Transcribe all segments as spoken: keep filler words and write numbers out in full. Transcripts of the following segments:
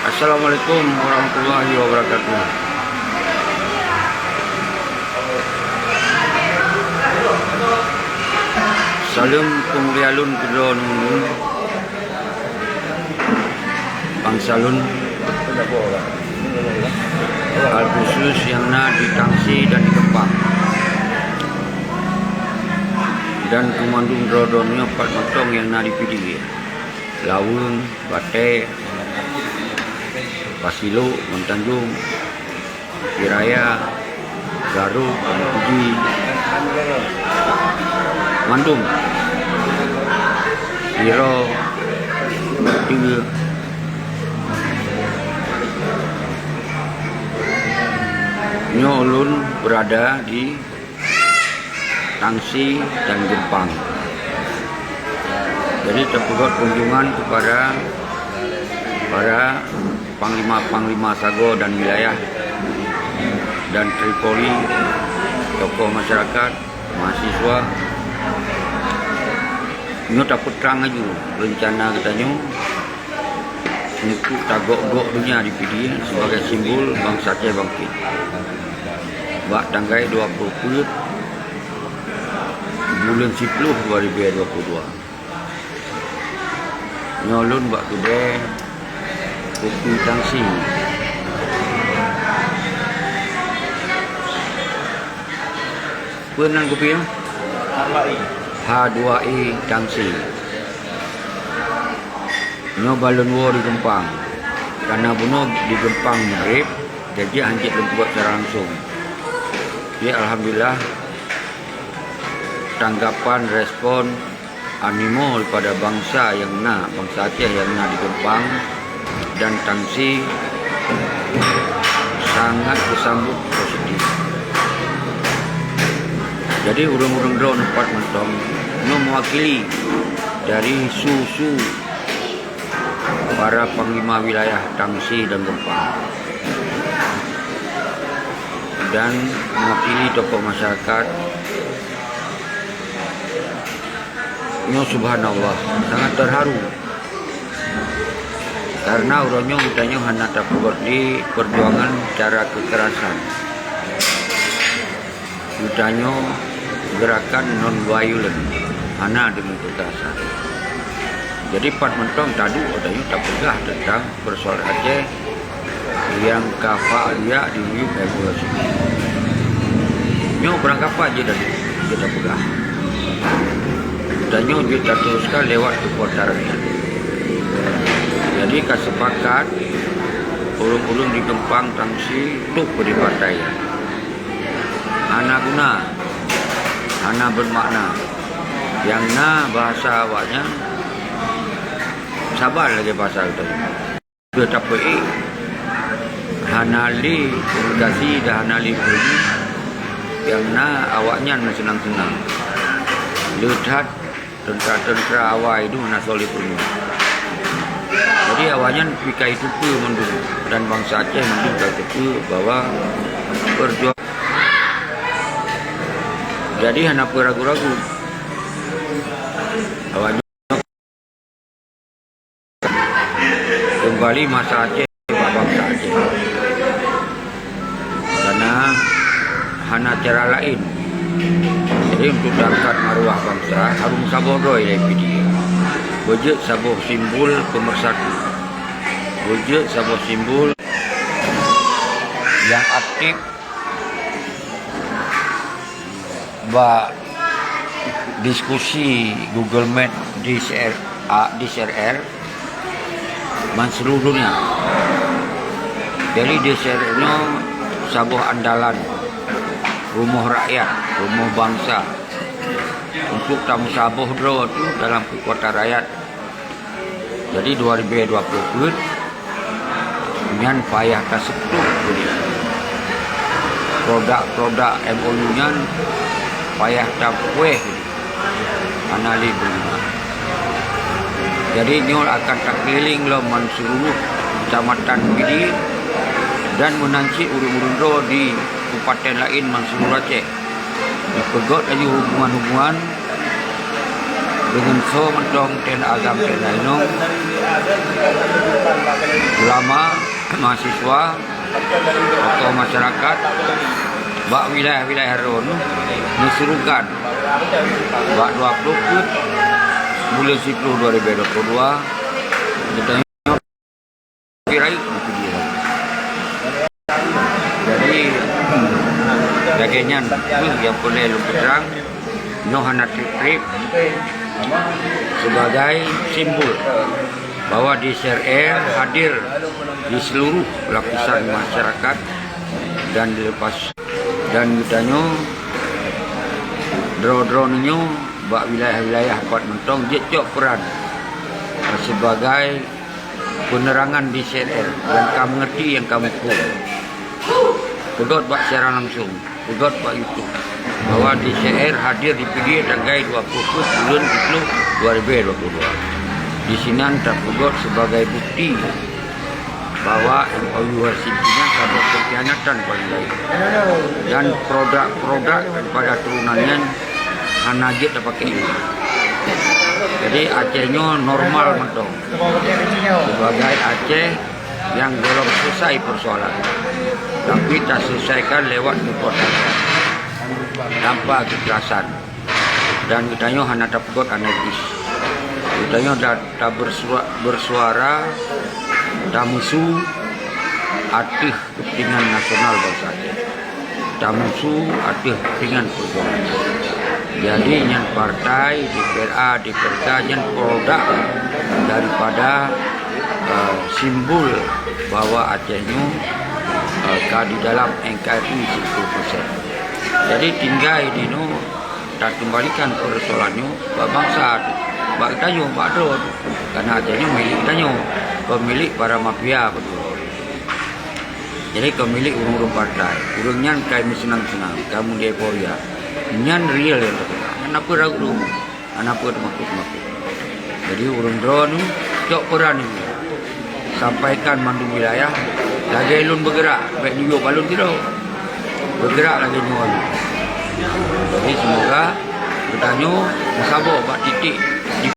Assalamualaikum warahmatullahi wabarakatuh. Saleuem peumulia lôn keudroe ngon bansa lôn, al khusus nyang na di Tangsi dan di Keumpang, dan keu mandum droe-droe nyoe pat mantong nyang na di Pidie, Laweueng, Batée, Pasilok, Bantanjong, Piraya, Garut, Pidie, mandum, Tiro, Teue. Nyoe ulôn berada di Tangsi dan Keumpang. Jadi, tapeugöt kunjungan kepada para panglima-panglima sagoe dan wilayah dan Tripoli, tokoh masyarakat, mahasiswa. Nyoe tapeutrang laju rencana geutanyoe untuk tagok-gok donya di Pidie sebagai simbol bansa Aceh bangkit. Bak tanggai dua ploh peuet buleuen siploh dua ribèe dua ploh dua. Nyoe lôn bak keudè kupi Tangsi. Peue nan kupi nyoe? H dua I. H dua I Tangsi. Nyoe ban lôn woe di Keumpang. Kareuna bunoe di Keumpang Magrib, jadi hana jeuet lôn peugöt secara langsung. Jadi, alhamdulillah, tanggapan, respon, animo daripada bansa nyang na, bansa Aceh nyang na di Keumpang dan Tangsi sangat geusambot positif. Jadi, ureuëng-ureuëng droe nyoe pat mantong nyoe mewakili dari su-su para panglima wilayah Tangsi dan Keumpang, dan mewakili tokoh masyarakat. Nyoe subhanallah, sangat terharu. Karena uroe nyoe geutanyoe hana tapeugöt lé perjuangan cara kekerasan. Geutanyoe gerakan non violent, hana deungon kekerasan. Jadi, pat mantong taduek geutanyoe tapeugah teuntang persoalan Aceh nyang ka fak liak di miyueb M O U sini. Nyoe beurangkapat jeuet dan jeuet tapeugah. Tanyoe jeuet tateruskan lewat kekuatan rakyat. Jadi ka sepakat, ureuëng-ureuëng di Keumpang Tangsi trok keu di partai nyan. Hana guna, hana bermakna. Nyang na bahasa awaknyan saban lagèe bahasa geutanyoe. Keu tapeuék, hana lé komunikasi dan hana lé peureumeun, nyang na awaknyan meuseunang-seunang. Le that teuntra-teuntra awai dum hana soe lé peureumeun. Jadi awaknyan pih ka jiteupeue mandum dan bansa Aceh mandum ka jiteupeue bahwa perjuang-, jadi hana peue ragu-ragu. Awaknyan keumbali masalah Aceh bak bansa Aceh. Karena hana cara laén. Jadi, untuk taangkat maruah bansa, harôh meusaboh droe lé P D I. Beujeuet saboh simbol peumeursatu. Beujeuet saboh simbol nyang aktif bak diskusi Google Meet di C R A, di C R R, ban seluruh dunia. Jadi, di C R R nyoe saboh andalan rumoh rakyat, rumoh bansa, untuk tameusaboh droe teuh dalam keukuatan rakyat. Jadi, dua ribèe dua ploh peuet nyan payah taseutôt. Produk-produk M O U nyan payah tapuéh. Hana lé beuguna. Jadi, nyoe akan takeulileng lom ban seuluruh keucamatan Pidie dan meunan cit ureuëng-ureuëng droe di kabupaten laén ban seuluruh Aceh. Tapeugöt laju hubungan-hubungan Deungon soe mantong teuh agam teuh inong, ulama, mahasiswa, tokoh masyarakat bak wilayah-wilayah droeneuh neusurukan bak dua ploh peuet buleuen siploh dua ribèe dua ploh dua, geutanyoe pirayeuk di Pidie. Jadi, lagèe nyan, nyang peureulèe lôn peutrang, nyoe hana treb-treb sebagai simbol bahwa D C R R hadir di seluruh lapisan masyarakat dan dilepas, dan geutanyoe droe-droeneuh nyoe bak wilayah-wilayah pat mantong jeuet cok peuran sebagai penerangan D C R R nyang ka mengerti, nyang ka muphom. Peugöt bak siaran langsung, peugöt bak YouTube bahwa D C R R hadir di Pidie tanggai dua ploh peuet buleuen siploh dua ribèe dua ploh dua. Di sinan tapeugöt sebagai bukti bahwa M O U Helsinki nyan saboh pengkhianatan paling laén. Dan produk-produk daripada turunan nyan hana jeuet tapaké lé. Jadi Aceh nyoe normal mantong. Sebagai Aceh nyang gohlom selesai persoalan, tapi taselesaikan lewat kekuatan tanpa kekerasan. Dan geutanyoe hana tapeugöt anarkis. Geutanyoe ta-, tabersua-, bersuara, tameusu ateueh kepentingan nasional bansa Aceh. Tameusu ateueh kepentingan perjuangan. Jadi nyan partai, D P R A, D P R K, nyan produk daripada, eh, simbol bahwa Aceh nyoe, eh, ka di dalam N K R I seratus persen. Jadi tinggai di nyoe takeumbalikan persoalan nyoe bak bansa, bak geutanyoe, bak droe. Karena Aceh nyoe milék geutanyoe, kon milék para mafia beutôi. Jadi kon milék ureuëng-ureuëng partai. Ureuëng nyan kai meuseunang-seunang, kai meueuforia. Nyan real nyang teupeugah. Hana peue ragu-ragu, hana peue teumakot-teumakot. Jadi ureuëng droeneuh cok peuran nyoe. Sampaikan mandum wilayah, lagèe lôn beugerak, bèk neuyue bak lôn sidroe. Beugerak lagèe nyoe. Jadi semoga geutanyoe meusaboh bak titik di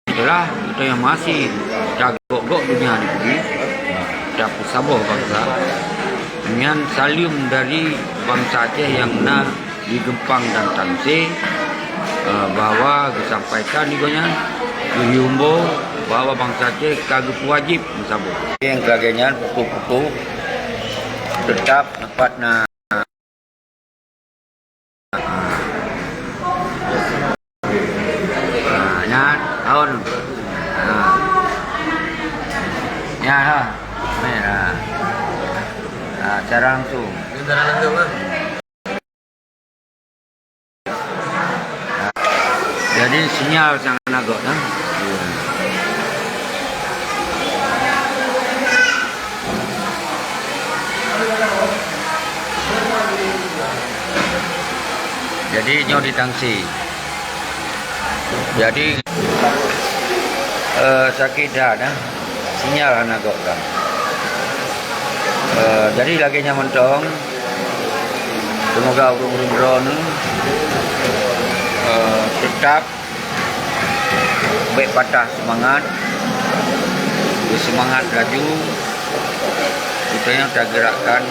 Itulah geutanyoe masih tagok-gok donya di bumi, tapeusaboh bansa. Nyan saleuem dari bansa Aceh nyang na di Geumpang dan Tamsé, eh, bahwa geusampaikan di gobnyan, geuhimbau bahwa bansa Aceh ka geupeuwajéb meusaboh. Nyang lagèe nyan pukôh-pukôh teutap dapat na Ah, nyan, tahun. Ah. Nyan, ha. Ni, ha. Ah, cara langsung. Ni cara langsung, ha. Jadi, sinyal sangat agak, ha. Jadi, nyoe di Tamsé. Jadi, eh, sakét that, eh. Sinyal hana gok kan. Eh, jadi lagèe nyan mantong. Semoga ureuëng-ureuëng droeneuh, eh, tetap bèk patah seumangat, beuseumangat laju, geutanyoe tageurakkan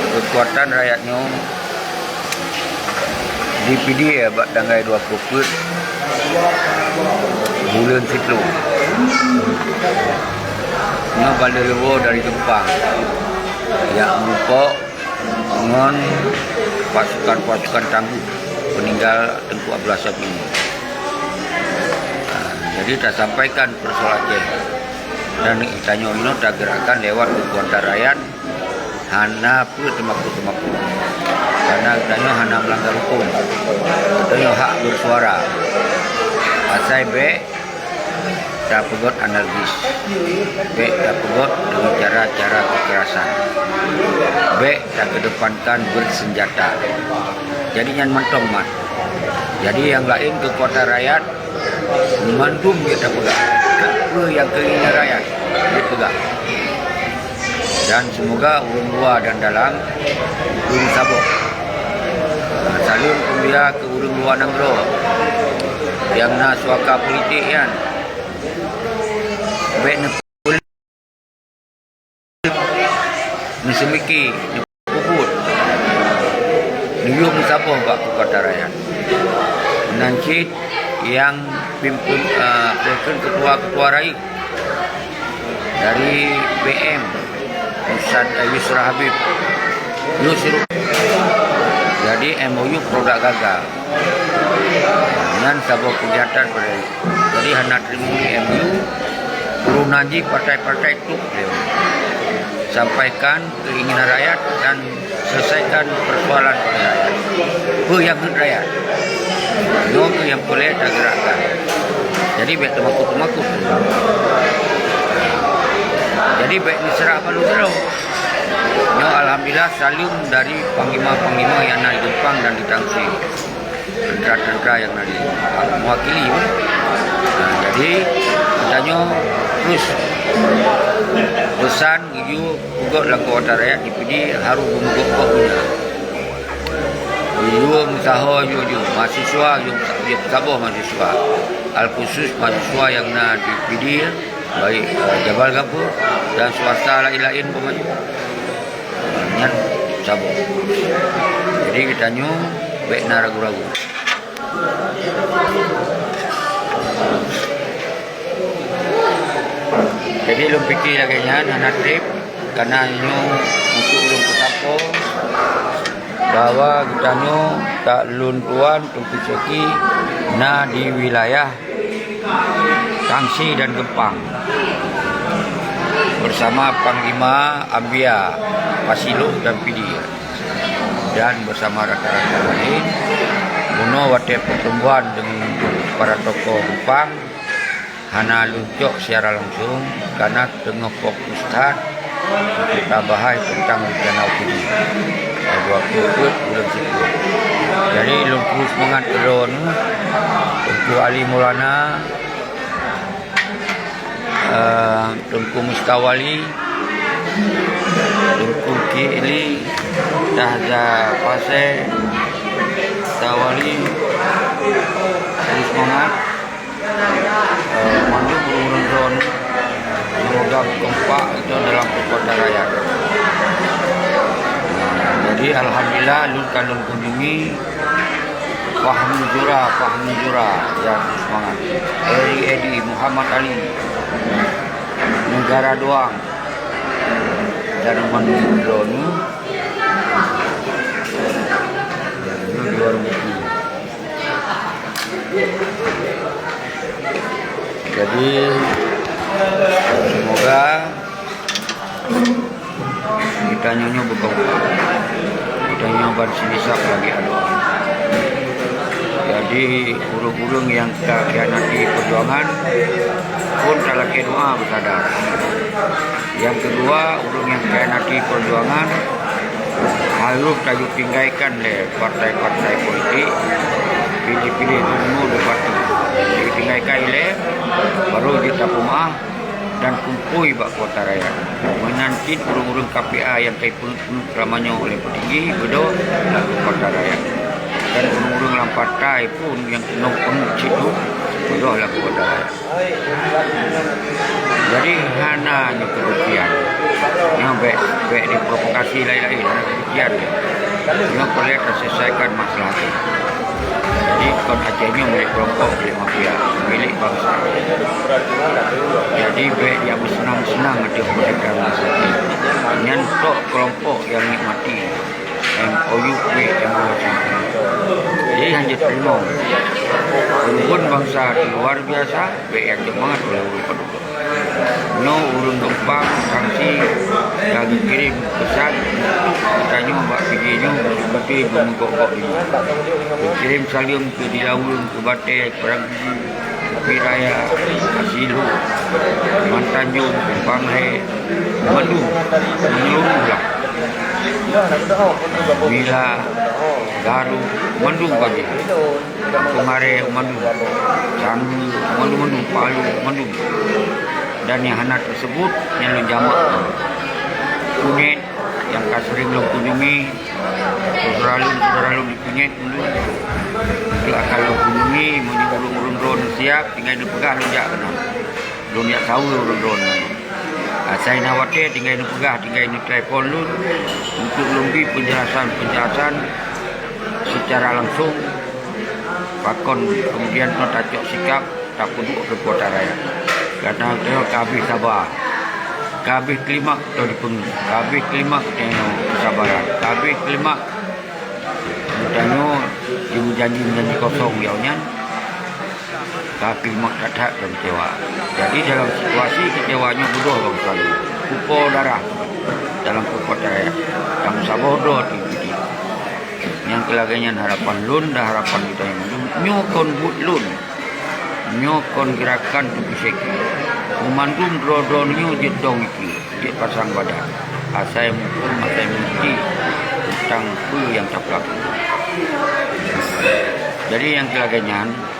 keukuatan rakyat nyoe di Pidie bak tanggai dua ploh peuet buleuen siploh. Nyoe ban lheueh leuwoe dari Geumpang, jak meureumpok ngon pasukan-pasukan tangguh peuninggal Teungku Abdullah Sabri. Nah, jadi tasampaikan persoalan Aceh. Dan geutanyoe inoe tageurakkan lewat keukuatan rakyat, hana peue teumakot-teumakot. Karena geutanyoe hana meulanggar huköm. Geutanyoe hak bersuara. Asai bèk tapeugöt anarkis. Bèk tapeugöt deungon cara-cara kekerasan. Bèk takeudepankan bersenjata. Jadi nyan mantong mat. Jadi nyang laén keukuatan rakyat, mandum jeuet tapeugah. Peue nyang keuinginan rakyat, jeuet peugah. Dan semoga ureuëng luwa dan dalam beuseumaboh. Saleuem keumulia keu ureuëng luwa nanggroe. nyang na suaka politik nyan, bék neupeuleuk, neuseumiki, neupeubuet, neuyue meusaboh bak keukuatan rakyat. Meunan cit nyang pimpin, eh, peue kheun, ketua-ketua rayeuk dari P M Ustaz, eh, Yusra Habib. Yusra. Jadi M O U produk gagal. Nyan saboh kegiatan pada. Jadi hana teurimong di M O U, turunan jih partai-partai trok beliau. Sampaikan keinginan rakyat dan selesaikan persoalan oleh rakyat. Peue nyang heuet rakyat, nyoe keuh nyang peureulée tagerakkan. Jadi bék teumakot-teumakot. Jadi bék neuseurah bak lôn keudroe. Nyoe alhamdulillah saleuem dari panglima-panglima nyang na di Geumpang dan di Tangsi. Teuntara-teuntara nyang na di Geumpang meuwakili pun. Nah, jadi geutanyoe terus peusan geuyue peugöt lam keukuatan rakyat di Pidie harôh beumeugot-got guna. Yue meusaho yue, yue mahasiswa, yue, yue saboh mahasiswa. Alkhusus mahasiswa nyang na di Pidie, baik, eh, Jabal Gapur dan swasta laén-laén pun maju. Nyan saboh. Jadi geutanyoe bék na ragu-ragu. Jadi lôn pike lagée nyan hana treb, karena nyoe untuk ulôn peusampoe bahwa geutanyoe tak lôn tuan Teungku Syeki na di wilayah Tangsi dan Geumpang bersama Panglima Ambia, Pasilok dan Pidie, dan bersama rakan-rakan lain. Bunoe watée pertemuan dengan para tokoh Geumpang, hana lôn cok secara langsung, karena teungoh fokus that untuk tabahai teuntang rencana Pidie. Dua peuet ulôn siploh. Jadi lôn kru seumangat keudroe nyoe, Teungku Ali Maulana, eh, Teungku Mustawali, Teungku Kili, Tahza Pasé, Mustawali, kru seumangat. Eh, mandum ureuëng-ureuëng droen, semoga kompak itu dalam kekuatan rakyat. Jadi alhamdulillah lôn ka lôn kunjungi Fahmi Zura, Fahmi Zura, ya, semangat. Eri Edi, Muhammad Ali, Negara Doang, dan mandum droen. Ini di warung kopi. Jadi semoga geutanyoe nyoe beukompak. Geutanyoe ban sinisab lagée adoe. Jadi ureuëng-ureuëng nyang ka khianati perjuangan pun talakée doa beusadar. Nyang keudua, ureuëng nyang khianati perjuangan harôh tajok tinggaikan lé partai-partai politik, piléh-piléh gubunur bupati. Tajok tinggaikan ilée, barô jeuet tapeumeuáh dan kumpôi bak keukuatan rakyat. Meunan cit ureuëng-ureuëng K P A nyang ka jipeungeut-peungeut seulama nyoe lé peutinggi beudôh lam keukuatan rakyat. Dan ureuëng-ureuëng lam partai pun nyang keunong peungeut cit nyoe beudôh lam keukuatan rakyat. Jadi hana nyoe keudeukian. Nyoe bék, bék diprovokasi laén-laén, hana keudeukian. Nyoe peureulée taselesaikan masalah teuh. Jadi kon Aceh nyoe milék kelompok, milék mafia, milék bansa. Jadi bék jak beuseunang-seunang ateueh peurintah masalah teuh. Nyan tok kelompok nyang nikmati M O U P M O U. Jadi hana jiteurimong. Ureuëng bansa luar biasa, bék jak mangat oleh ureuëng padub. Nyoe ureuëng Geumpang, Tangsi, ka geukirém peusan untuk geutanyoe bak Pidie nyoe beutôi-beutôi beumeugot-got nyoe. Geukirém saleuem keu Dilaweue, keu Batée, Peuranggi, Pidie Raya, Asiluk, Mantanjong, Simpang Lhée, mandum, menyeluruh lah. Mila, Garut, mandum ka jih. Kampung Arée mandum, Canggu mandum-mandum, Palu mandum. Dan nyang hana teuseubut nyan lôn jamak. Kunyét nyang ka seuring lôn kunjungi, syedara lôn, syedara lôn di Kunyét dulu. Itu akan lôn kunjungi, meunyoe ureuëng-ureuëng droe Siap, tinggai neupeugah lôn jak keunoe. Lôn jak saweue ureuëng droeneuh. Asai na watée tinggai neupeugah, tinggai neutelepon lôn untuk lôn bi penjelasan-penjelasan secara langsung. Pakon kemudian nyoe tacok sikap, tapeuduek keukuatan rakyat. Kadang teuh ka habéh saba, ka habéh klimak teuh dipeungeut, ka habéh klimak teuh keusabaran, ka habéh klimak geutanyoe jimeujanji-janji kosong, yoh nyan ka klimak that-that dan kecewa. Jadi dalam situasi kecewa nyoe beudôh bansa nyoe, kupo darah dalam keukuatan rakyat, dan saboh droe teuh. Nyang keu lagée nyan harapan lôn dan harapan geutanyoe mandum. Nyoe kon buet lôn, nyoe kon geurakan tubuh seki. Meumandum droe-droe nyoe jeuet dong ié, jeuet pasang badan. Asai muphom, asai meungerti teuntang peue nyang tapeulaku. Jadi nyang keu lagée nyan,